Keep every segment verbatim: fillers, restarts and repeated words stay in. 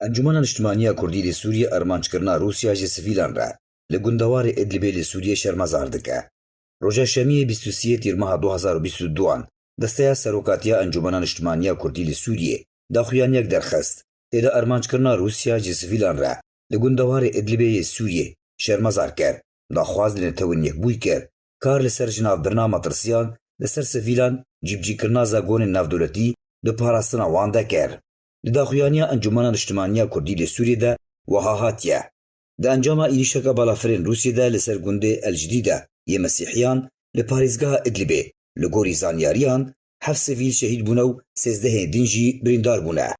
Encûmena Niştimaniya Kurdî li Sûriyê armanckirina Rûsya ji sivîlan re li gundewarê Idlibê li Sûriyê şermezar dike. Roja Şemiyê bîst û sê Tîrmeha du hazar û bîst û duan, Desteya Serokatiya Encûmena Niştimaniya Kurdî li Sûriyê daxuyaniyek derxist. Tê de armanckirina Rûsya ji sivîlan re li gundewarê Idlibê yê Sûriyê şermezar kir. Daxwaz li Netewên Yekbûyî kir, kar li ser jinavbirina matirsiyan li ser sivîlan, cîbicîkirina zagonên navdewletî di parastina wan de kir. Di daxuyaniya Encûmena Niştimaniya Kurdî li Sûriyê de wiha hatiye: Di encama êrîşeke balafirên Rûsiyê de li ser gundê El Cidîde yê Mesîhiyan li parêzgeha Idlibê, li gorî zanyariyan, heft sivîl şehîd bûne û sêzdehên din jî birîndar bûne.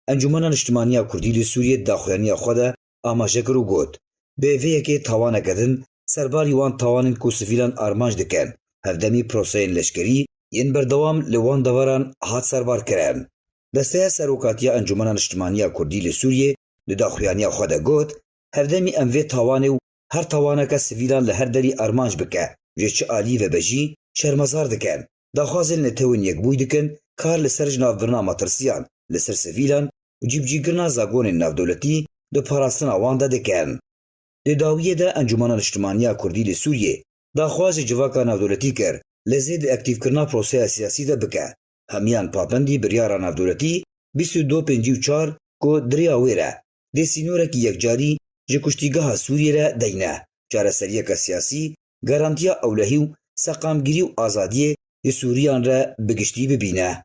Encûmena Niştimaniya Kurdî li Sûriyê di daxuyaniya xwe de amaje kir û got, Bi vê yekê tawaneke din serbarî wan tawanên ku sivîlan armanc dikin, hevdemî proseyên leşkerî yên berdewam li wan deveran hat serbarkirin. Desteya Serokatiya Encûmena Niştimaniya Kurdî li Sûriyê di daxuyaniya xwe de got, Hevdemî em vê tawanê û her tawaneke sivîlan li her derî armanc bike, ji çi alî ve be jî, şermezar dikin. Daxwazên Netewên Yekbûyî dikin, kar li ser jinavbirina matirsiyan li ser sivîlan û cîbicîkirina zagonên navdewletî di parastina wan de dikin. Di dawiyê de Encûmena Niştimaniya Kurdî li Sûriyê daxwaz ji civaka navdewletî kir, li zêde aktîfkirina proseya siyasî de bike. Hemiyan pabendî biryara navdewletî bîst û du pêncî û çar ku di riya wê re dê sînorekî yekcarî ji kuştîgeha Sûriyê re deyne, çareseriyeke siyasî, garantiya ewlehî û seqamgirî û azadiyê ji Sûriyan re bi giştî bibîne.